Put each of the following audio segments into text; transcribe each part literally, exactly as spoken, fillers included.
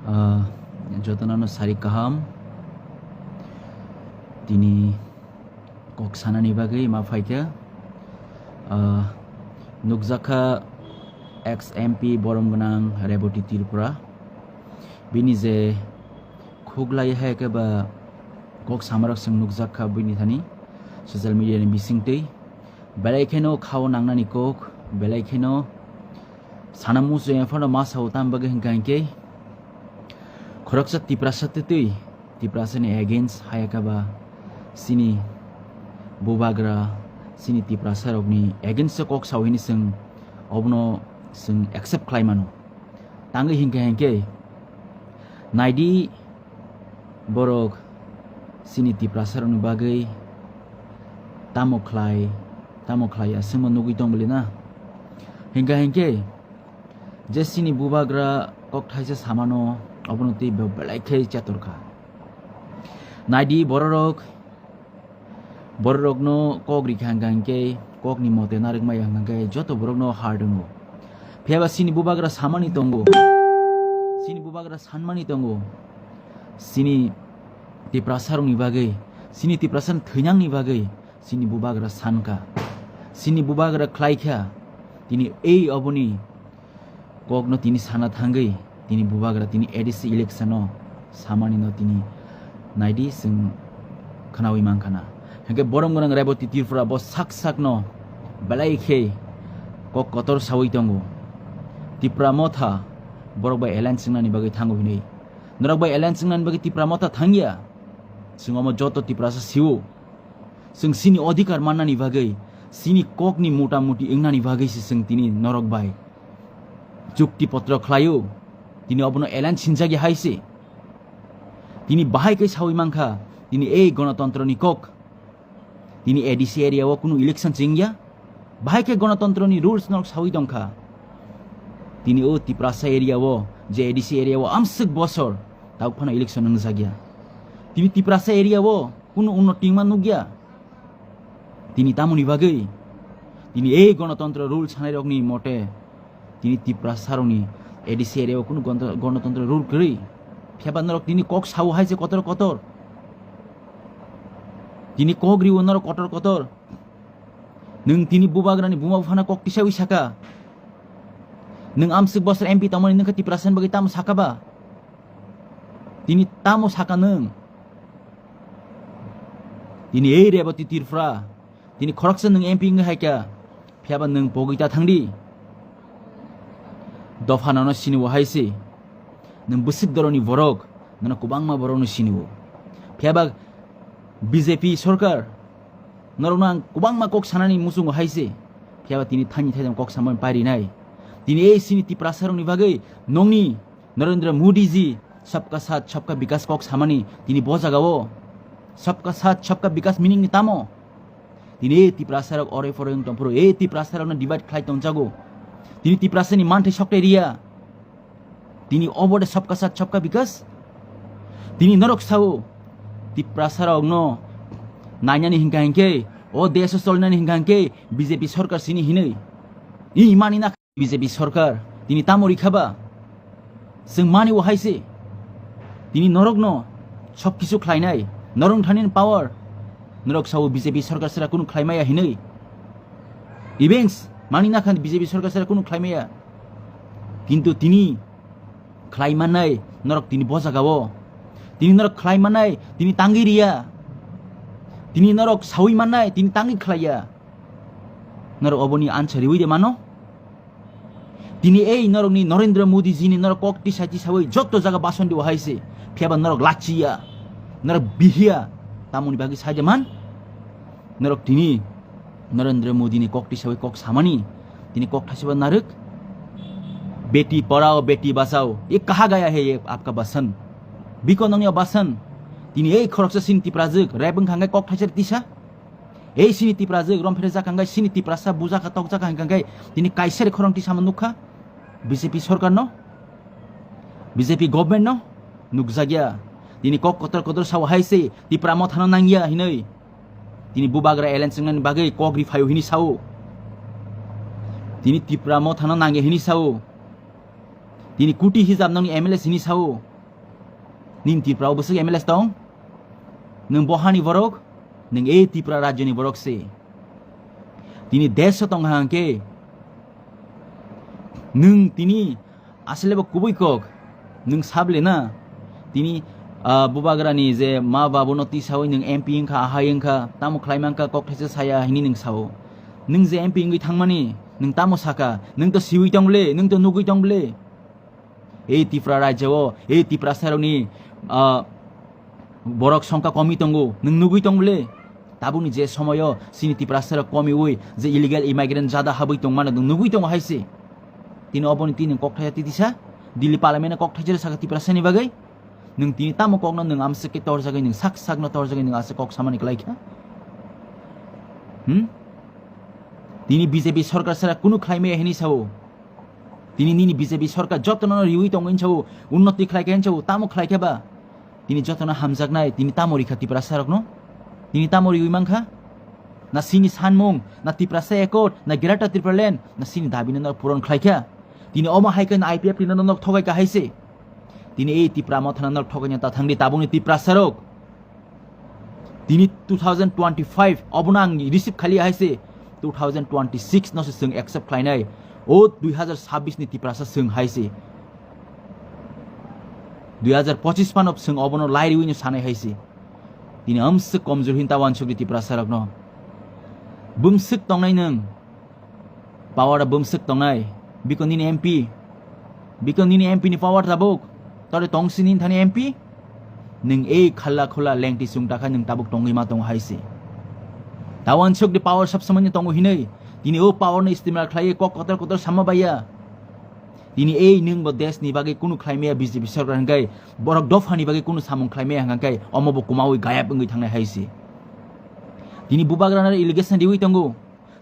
Ah, jotono no sari kaham. Tini kok sanani bagwi ma phaikha. Ah, nukjakha ex M P borom gwnang Reboti Tripura. Bini je khuklai hai khe ba kok samarok chwng nukjakha bini thani social media ni bisingtwi. Belai kheno khao nangnani kok, belai kheno sana muchung ya phano ma sao tam bagwi hwnkha hinkhe khoroksa Tiprasa twtwi Tiprasani against hayakaba chini bubagra chini Tiprasarokni against o kok sao hini chwng obono chwng accept khlai mano. Tangwi hinkha hinkhe naidi borok chini Tiprasarokni bagwi tamo khlai, tamo khlai aswkma nugwi tong bwlwi na. Hinkha hinkhe je chini bubagra kok thaisa samano obono tei be-, belai khe chetor kha. Naidi bororok, bororokno kok rikha hwnkha hinkhe kokni mote narwkmaya hwnkha hinkhe joto borokno hard wngo. Phiyaba chini bubagra samani tongo, chini bubagra sanmani tongo, chini Tiprasarokni bagwi, chini Tiprasani thwinangni bagwi chini bubagra sankha, chini bubagra khlaikha. Tini ei oboni kokno tini sana thangwi tini bubagra tini A D C election o samani no tini naidi chwng khwnawi mankha na. Hinkhe borom gwnang Reboti Tripura bo sak sak no belai khe kok kotor sawi tongo. Tipra Motha borok bai alliance wngnani bagwi thango hinwi. Norok bai alliance wngnani bagwi Tipra Motha thangya. Chwng omo joto Tiprasa sio. Chwng chini odhikar mannani bagwi, chini kokni mota moti wngnani bagwi se chwng tini norok bai chukti potro khlaio. Tini obono alliance sinjagya hai se. Tini bahai khe sawi mankha, tini ei gonotontroni kok. Tini A D C area o kunu election chengya. Bahai khe gonotontroni rules norok sawi tongkha. Tini o Tiprasa area o, je A D C area o amswk bosor, tabuk phano election wngjakya. Tini Tiprasa area o kunu unno tingma nukya. Tini tamoni bagwi, tini ei gonotontro rule sanairokni mote, tini Tiprasarokni A D C area o kunu gonto-, gonotontro rule kwrwi. Phiyaba norok tini kok sao hai se kotor kotor. Tini kok riwo norok kotor kotor. Nwng tini bubagrani buma buphano kok tisawi saka. Nwng amswk bosor M P tongmani nwngkha Tiprasani bagwi tamo saka ba? Tini tamo saka nwng? Tini ei Reboti Tripura, tini khoroksa nwng M P wngwi hai kha, phiyaba nwng pogwi ta thangdi. Dopha nono siniwo hai se. Nwng bwswk doroni borok, nono kwbangma borokno siniwo. Phiyaba B J P sorkar, norokno ang kwbangma kok sanani muchungo hai se. Phiyaba tini thaini thaidam kok samani pairinai. Tini ei chini Tiprasarokni bagwi nongni Narendra Modi ji Sabka Saath Sabka Vikas kok samani tini bo jagao Sabka Saath Sabka Vikas meaning ni tamo? Tini ei Tiprasarok ore pore wng tongphuru, ei Tiprasarokno divide khlai tongjago. Tini Tiprasani manthai soktai riya. Tini obo de Sabka Saath Sabka Vikas? Tini norok sao Tiprasarokno nainani hinkha hinkhe, o desh o cholnani hinkha hinkhe B J P sorkar sini hinwi. I mani na B J P sorkar tini tamo rikha ba? Chwng mani o hai se. Tini norokno sob kisu khlainai, norok thani power. Norok sao B J P sorkar sera kunu khlaimaya hinwi. Events mani nakhan B J P sorkar sera kunu khlaimaya. Kintu tini khlai mannai norok tini bo jagao. Tini norok khlai mannai tini tangwi riya. Tini norok sawi mannai tini tangwi khlaiya. Norok oboni answer riwi de mano? Tini ei norokni Narendra Modi jini norok kok tisai tisawi jotto jaga bason diwo hai se. Phiyaba norok lachiya, norok bihiya, tamoni bagwi sai de man? Norok tini Narendra Modi ni kok tisawi kok samani, tini kok thaisaba narwk. Beti padhao, beti bachao, ye kaha gaya hai ye aapka bachan? Biko nongni o bachan? Tini ei khoroksa chini Tiprajwk rep wngkha hwnkhe kok thaisa tisa? Ei chini Tiprajwk romphre jakha hwnkhe, chini Tiprasa bujaka tokjaka hwnkha hwnkhe, tini kaisa ri khorang tisama nukha B J P sorkarno, B J P governmentno nukjakya. Tini kok kotor kotor sao hai se Tipra Mothano nangya hinwi. Tini bubagra alliance wngnani bagwi kok ri phaio hini sao. Tini Tipra Mothano nangya hini sao. Tini kuti hijab nangni M L A sini sao. Nini Tripura o bwswk M L A tong? Nwng bohani borok? Nwng ei Tripura rajyoni borok se. Tini desh o tong hang khe nwng tini asle bo kubui kok nwng sable na. Tini, ah, bubagrani je ma babuno tisawi nwng M P wngkha, ahai wngkha, tamo khlai mankha, kok thaisa saya hini nwng sao. Nwng je M P wngwi thangmani nwng tamo saka, nwng to siwi tong ble, nwng to nugwi tong ble. Ei Tripura rajya o, ei Tripura saroni, ah, borok songkha komi tongo, nwng nugwi tong ble? Tabukni je somoyo sini Tripura sarok komiwi je illegal immigrant jada habwi tongmano nwng nugwi tongo hai se. Tini oboni tini kok thaisa titisa, Delhi parliament kok thaisa saka Tripura sani bagwi. Nwng tini tamo kokno nwng amswk khe torjagwi, nwng sak sakno torjagwi nwng aswk kok samani kwlai kha? Hmm? Tini B J P sorkar sara kunu khlai maya hini sao. Tini nini B J P sorkar jotono riwi tongo hinsa o, unnoti khlai kha hinsa o, tamo khlai kha ba? Tini jotono hamjaknai, tini tamo rikha Tiprasa rokno? Tini tamo riwi mankha? Na sini sanmung, na Tiprasa Accord, na Greater Tipraland, na sini dabi no puron khlai kha? Tini omo hai khe na I P F T no nok thogai kha hai se. Tini ei Tipra Motha no nok thogai ta thangdi tabukni Tiprasa rok. Tini two thousand twenty-five obono ang receive khali hai se, two thousand twenty-six no se chwng accept khlainai. O dui hazar sabbish ni Tiprasa chwng hai se, dui hazar pochish phano chwng obono lairiwi no sanai hai se. Tini amswk komjor hin ta wansuk di Tiprasa rokno. Bumswk tongnai nwng. Power a bumswk tongnai. Biko nini M P. Biko nini M P ni power tabuk. Tore tongsi nini thani M P? Nwng ei khalla khula lengti chwng takha nwng tabuk tongwi ma tongo hai se. Tawan sok di power sab samanya tongo hinwi. Tini o power no istimal khlaiwi kok kotor kotor sama baiya. Tini ei nwng bo desh ni bagwi kunu khlai maya B J P sorkar hwnkhe borok dopha ni bagwi kunu samung khlai maya hwnkhe omo bo kumawi gayab wngwi thangnai hai se. Tini bubagra no allegation riwi tongo.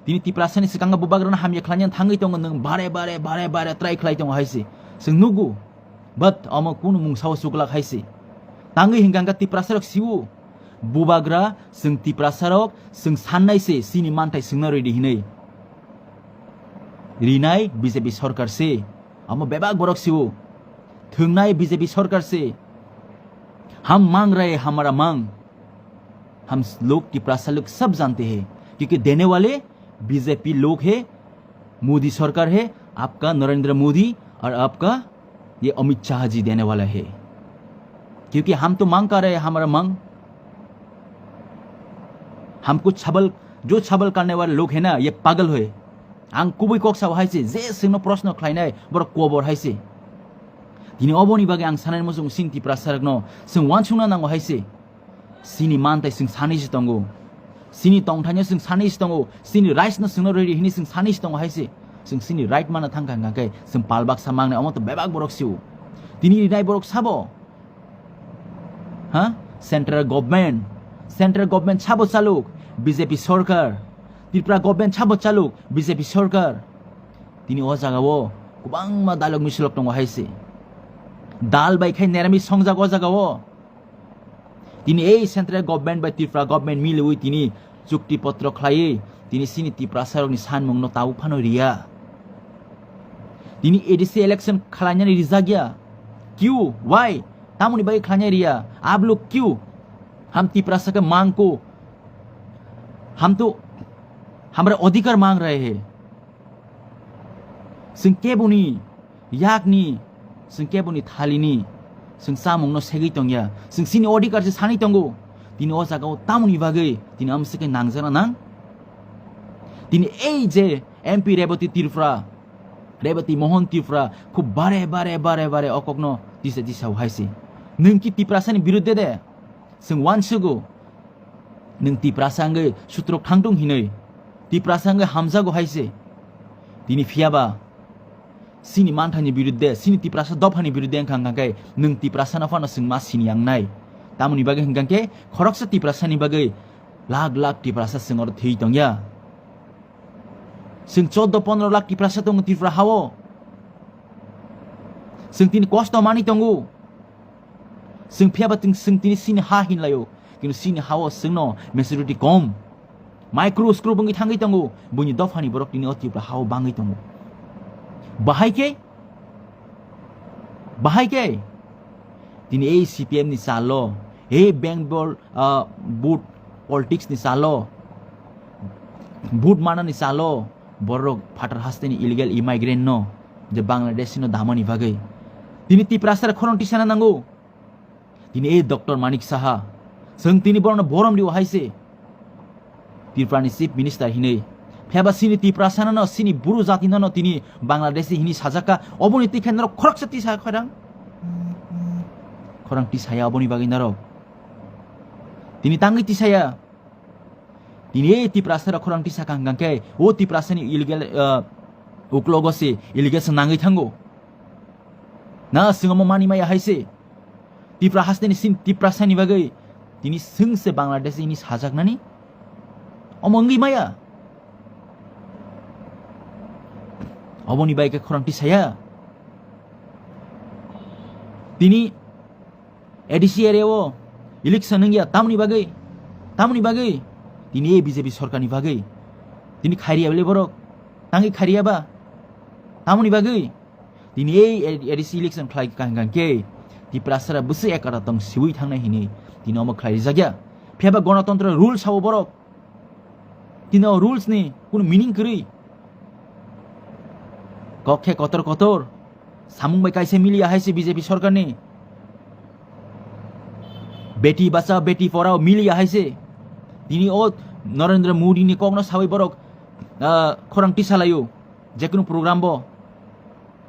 Tini Tiprasani swkango bubagrano hamya khlaina thangwi tongo nwng bare bare bare bare try khlai tongo hai se. Chwng nugo. But omo kunu mungsa o chuklak hai se. Tangwi hinkha hinkha Tiprasarok siwo. Bubagra chwng Tiprasarok chwng sannai se chini manthai chwngno ridi hinwi. Rinai B J P sorkar se. Omo bebak borok siwo. Thwngnai B J P sorkar se. हम मांग रहे हमारा मांग। हम लोग तिपरासा लोग सब जानते हैं, क्योंकि देने वाले बीजेपी लोग है, मोदी सरकार है, आपका नरेंद्र मोदी और आपका ये अमित शाह जी देने वाला है, क्योंकि हम तो मांग कर रहे हैं, हमारा मांग। हम कुछ छबल, जो छबल करने वाले लोग है ना, ये पागल है। Ang kubui kok sao hai se, je chwngno proshno khlainai, borok kobor hai se. Tini oboni bagwi ang sanai muchung sini Tiprasarokno, chwng uansukna nango hai se. Sini mantai chwng sanwi se tongo. Sini tongthaino chwng sanwi se tongo. Sini rights no chwngno rwdi hwnwi chwng sanwi se tongo hai se. Chwng sini right mana thangkha hwnkha khe chwng pal baksa mangnai, omo to bebak borok sio. Tini rinai borok sabo? Ha? Central government. Central government sabo chaluk? B J P sorkar. Tripura government sabo chaluk? B J P sorkar. Tini o jagao kwbangma dalok misilok tongo hai se. Dal bai khai neramis songjak o jagao. Tini ei central government bai Tripura government miliwi tini chukti potro khlaiwi tini sini Tiprasarokni sanmungno tabuk phano riya. Tini A D C election khlainani rijak ya. Kyu? Why? Tamoni bagwi khlainai riya? Abluk kyu? Ham Tiprasa ke mangko. Ham to hamare adhikar mang rahe hai. Chwng keboni yakni, chwng keboni thalini, chwng chamungno segwi tongya. Chwng chini odhikar se sanwi tongo. Tini o jagao tamoni bagwi tini amswkhe nangjakna nang? Tini ei je M P Rebati Tripura, Rebati Mohan Tripura khub bare bare bare bare o kokno tisa tisao hai se. Nwng ki Tiprasani birudde de? Chwng uansugo. Nwng Tiprasa wngwi sutrok thangtung hinwi, Tiprasa wngwi hamjago hai se. Tini phiyaba chini manthani birudde, chini Tiprasa dophani birudde wngkha, hwnkha khe nwng Tiprasano phano chwng ma sini yangnai. Tamoni bagwi hwnkha khe khoroksa Tiprasani bagwi lakh lakh Tiprasa chwng oro thwi tongya. Chwng chordo pondro lakh Tiprasa tongo Tripura hao. Chwng tini kosto manwi tongo. Chwng phiyaba chwng, chwng tini chini ha hinlaio, kintu chini hao chwngno majority kom. Micro screw wngwi thangwi tongo, buini dophani borok tini o Tripura hao bangwi tongo. Bahai khe, bahai khe Tini ei C P M ni salo, ei Bengal, ah, vote politics ni salo, vote manani salo, borok phatar haste ni illegal immigrant no, je Bangladesh no damani bagwi. Tini Tiprasa khorang tisana nango. Tini ei Doctor Manik Saha, chwng tini borokno borom rio hai se. Tripura ni Chief Minister hinwi. Phiya ba chini Tiprasa no, chini Bru jati no, no tini Bangladeshi hinwi sajak kha. Oboni tikhe norok khoroksa tisa khorang. Khorang tisaya oboni bagwi norok. Tini tangwi tisaya. Tini ei Tiprasa rok khorang tisa kha hwnkhe, o Tiprasa ni illegal, uh, uklogo se illegal se nangwi thango. Na, chwng omo mani maya hai se. Tipra haste ni sin Tiprasa ni bagwi tini chwng se Bangladesh ni sajaknani omo wngwi maya. Oboni bai khe khorang tisaya. Tini A D C area o election wngya tamoni bagwi, tamoni bagwi tini A B J P sorkar ni bagwi tini khairiya bele borok, tangwi khairiya ba tamoni bagwi. Tini ei A D C election khlai kha hwnkhe Tiprasara bwswk ekara tong siwi thangnai hinwi tini omo khlai rijak ya. Phiya ba Ganatantro rules sao borok. Tini o rules ni kunu meaning kwrwi. Kok khe kotor kotor samung bai kaisa miliya hai se B J P sorkar ni. Beti bachao, beti porao miliya hai se. Tini o Narendra Modi ni kokno sawi borok, ah, khorang tisa laio. Jekunu program bo.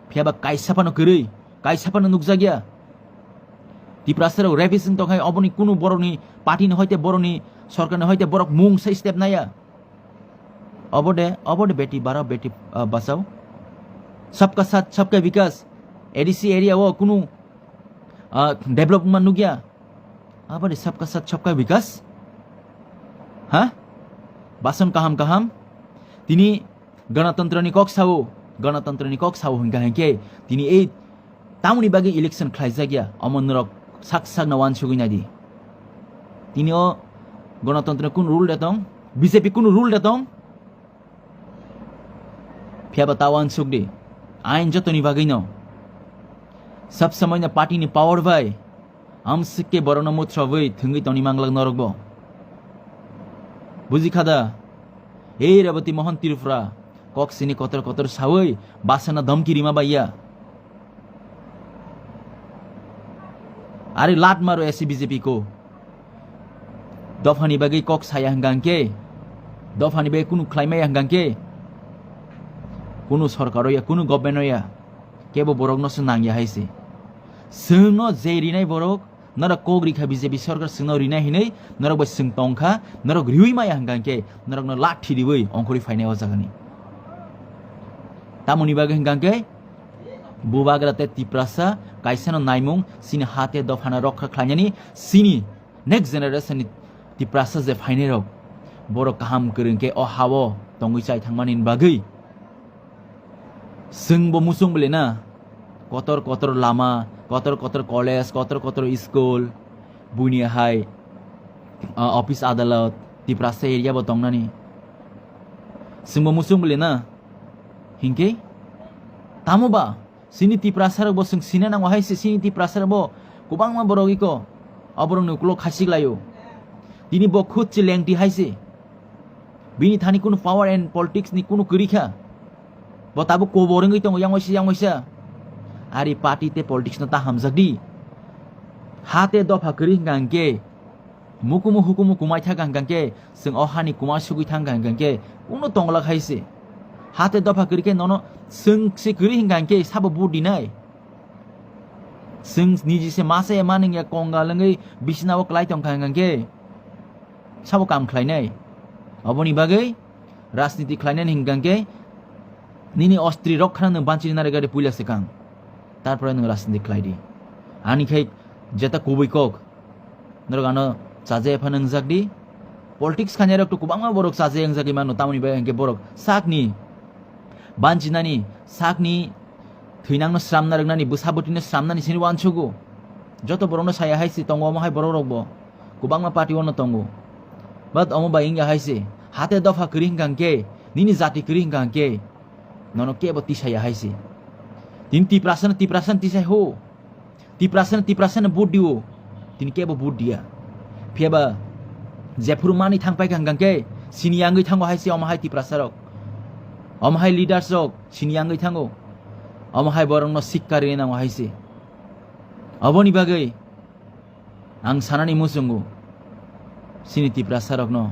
Phiya ba kaisa phano kwrwi, kaisa phano nukjakya. Tiprasa rok rapist wng tongkhai, oboni kunu borokni party ni hoite, borokni sorkar ni hoite borok mung sai step naya. Obo de, obo de beti barao beti, ah, bachao. Sabka sath, sabka vikas. A D C area o kunu, ah, development nukya. Obo de sabka sath, sabka vikas. Ha? Bason kaham kaham. Tini Ganatantro ni kok sao, Ganatantro ni kok sao hwnkha hwnkhe tini ei tamoni bagwi election khlaijak ya, omo norok sak sakno uansugwi naidi. Tini o Ganatantro kunu rule de tong, B J P kunu rule de tong, phiya ba ta uansuk di, ain jotoni bagwi no. Sab samai no party ni power bai Amsike borokno muthrowi thwngwi tongni manglak norokbo. Buji kha da? Ei Reboti Mohan Tripura kok sini kotor kotor sawi basana dhamki rima baiya. Ari lat maro esi B J P ko. Dophani bagwi kok saya hwnkha hwnkhe, dophani bagwi kunu khlaimaya hwnkha hwnkhe, kunu sorkar ya, kunu government ya, kebo borokno se nangya hai se. Chwngno je rinai borok, norok kok rikha B J P sorkar chwngno rinai hinwi, norok bai chwng tongkha, norok riwi maya hwnkha hwnkhe, norokno lathi riwi ongkhorwi phainai o jagani. Tamoni bagwi hwnkha hwnkhe, bubagra tei Tiprasa kaisano naimung, chini ha tei dophano rokha khlainani, chini next generation ni Tiprasa je phainai rok, borok kaham kwrwng khe o ha-o tongwi chai thangmani bagwi. Chwngbo muchung bwle na, kotor kotor lama, kotor kotor college, kotor kotor school, buini hai, ah, office adalat, Tiprasa area bo tongnani. Chwngbo muchung bwle na, hinkhe tamo ba, chini Tiprasa rok bo chwng sina nango hai se, chini Tiprasa rok bo kwbangma borok iko, oborokni ukulok khasik laio. Tini bo khud se lengti hai se. Bini thani kunu power and politics ni kunu kwrwi kha. Bo tabuk kobor wngwi tongo yang waisa yang waisa. Ari party tei politics no ta hamjak di. Ha tei dopha kwrwi hwnkha hwnkhe, mukumu hukumu kumai thangkha hwnkha hwnkhe, chwng o hani kumar sugwi thangkha hwnkha hwnkhe, kunu tongla khai se. Ha tei dopha kwrwi khe nono chwng se kwrwi hwnkha hwnkhe sabo vote dinai. Chwng niji se masa ya manwng ya kongal wngwi bisina o kwlai tongkha hwnkha hwnkhe, sabo kam khlainai. Oboni bagwi rajniti khlainani hwnkha hwnkhe nini ostri rok khana nwng banchiri narigari puila swkang. Tarpore nwng rajniti khlai di. Ani khai jeta kubui kok. Norok ano chaje phano wngjak di. Politics khainai rok to kwbangma borok chaje wngjagwi mano, tamoni bagwi hwnkhe borok sakni banjinani, sakni thwinangno sramna rwngnani, bwsa bwtwino sramnani sini uansugo. Joto borokno saya hai se tongo, omo hai borok rokbo kwbangma party ono tongo. But omo bai wngya hai se, hate dopha kwrwi hwnkha hwnkhe, nini jati kwrwi hwnkha hwnkhe, nono kebo tisaya hai se. Tini Tiprasano, Tiprasano tisai ho. Tiprasa no, Tiprasa no vote dio. Tini kebo vote dia. Phiya ba jephuru mani thang paikha hwnkha khe sini yangwi thango hai se omo hai Tiprasa rok. Omo hai leaders rok sini yangwi thango. Omo hai borok no sikka rini nango hai se. Oboni bagwi ang sanani muchungo sini Tiprasa rok no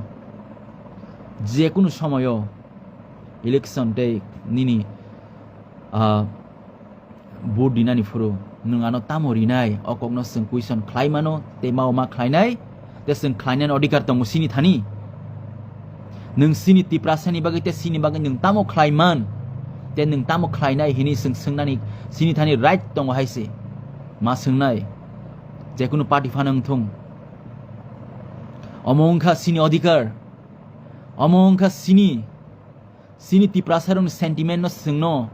je kunu somoyo election tei nini, ah, vote dinani phuru nwng ano tamo rinai, o kokno chwng question khlai mano tei mao ma khlainai, tei chwng khlainani odhikar tongo sini thani. Nwng sini Tiprasani bagwi tei sini bagwi nwng tamo khlai man, tei nwng tamo khlainai hini chwng swngnani sini thani right tongo hai se. Ma swngnai, jekunu party phano wngthung. Omo wngkha sini odhikar, omo wngkha sini Sini Tiprasa rokni sentiment no chwngno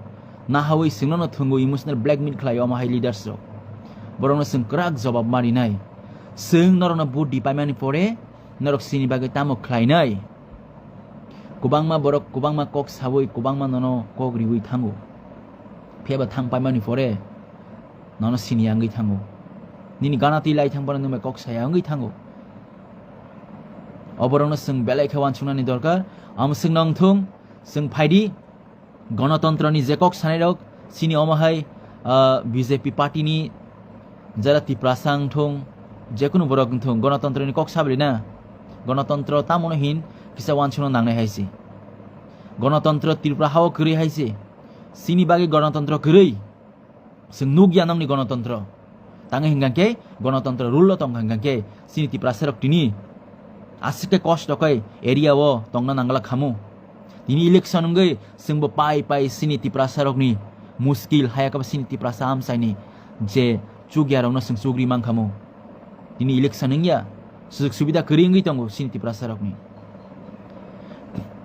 nahawi chwngno no thwngwi emotional blackmail khlai omo hai leaders rok. Borokno chwng kwrak jawab ma rinai. Chwng norokno vote di paimani pore norok sini bagwi tamo khlainai. Kwbangma borok kwbangma kok sawi kwbangma nono kok riwi thango. Phiya ba thang paimani pore nono sini yangwi thango. Nini gana twi lai thang phano nwng bai kok saya wngwi thango. Oborokno chwng belai khe uansuknani dorkar. Amo chwngno wngthung, chwng phaidi, gonotontroni je kok sanairok, chini omo hai, ah, B J P party ni jara Tiprasa wngthung, jekunu borok wngthung, gonotontroni kok sabri na. Gonotontro tamono hin kisa uansukna nangnai hai se. Gonotontro Tripura hao kwrwi hai se. Chini bagwi gonotontro kwrwi. Chwng nukya nokni gonotontro. Tangwi hwnkha khe gonotontro rule o tongkha hwnkha khe chini Tiprasa rok tini aswk khe kosto khe area o tongna nangla khamu. Tini election wngwi chwngbo pai pai chini Tiprasa rokni muskil haya khe chini Tiprasa amchaini je chukya rokno chwng chukri mankhamu. Tini election wngya, sujug subida kwrwi wngwi tongo chini Tiprasa rokni.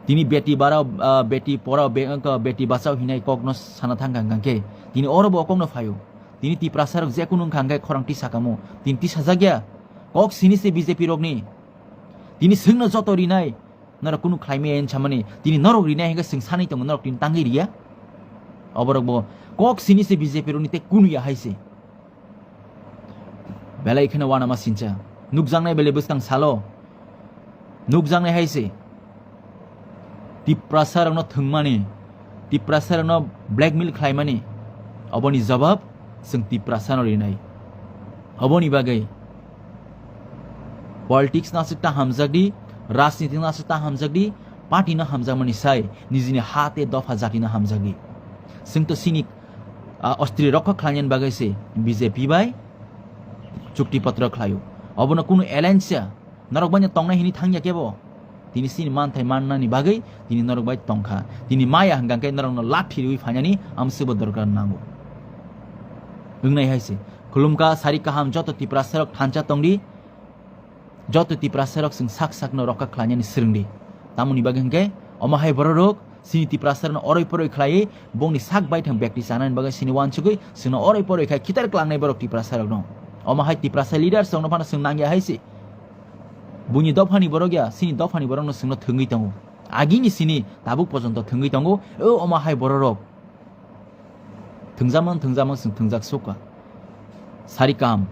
Tini beti barao, ah, beti porao, be-, wngkha beti bachao hinai kokno sana thangkha hwnkha khe, tini oro bo kokno phaio. Tini Tiprasa rok jekunu wngkha hwnkhe khorang tisa kamo. Tini tisajakya. Kok sini se B J P rokni. Tini chwngno joto rinai. Norok kunu khlaimaya hinwi samani. Tini norok rinai hwnkhe chwng sanwi tongo, norok tini tangwi riya. Oborok bo kok sini se B J P rokni tei kunu ya hai se. Belai kheno uanama sincha. Nukjaknai belai bwskang salo. Nukjaknai hai se. Tiprasa rokno thwngmani, Tiprasa rokno blackmail khlaimani, oboni jawab chwng Tiprasa no rinai. Oboni bagwi politics no aswk ta hamjak di, rajniti no aswk ta hamjak di, party no hamjakmani sai nijini ha tei dopha jati no hamjak di. Chwng to chini, ah, ostri rokha khlainani bagwi se B J P bai chukti potro khlaio. Obono kunu alliance ya, norok bai no tongnai hini thangya kebo. Tini chini manthai mannani bagwi tini norok bai tongkha. Tini maya hwnkha khe norokno lathi riwi phainani amswkbo dorkar nango. Wngnai hai se. Khulumkha sari kaham joto Tiprasa rok thansa tongdi. Joto Tiprasa rok chwng sak sakno rokha khlainani swrwngdi. Tamoni bagwi hwnkhe omo hai bororok chini Tiprasa rokno oroi poroi khlaiwi bongni sak baithang bekti chanani bagwi sini uansugwi chwngno oroi poroi khai khitar klangnai borok Tiprasa rokno. Omo hai Tiprasa leaders rokno phano chwng nangya hai se. Buini dophani borok ya, chini dophani borokno chwngno thwngwi tongo. Agini sini tabuk pojonto thwngwi tongo, o omo hai bororok. Thwngjakmang, thwngjakmang, chwng thwngjak sukha. Sari kaham,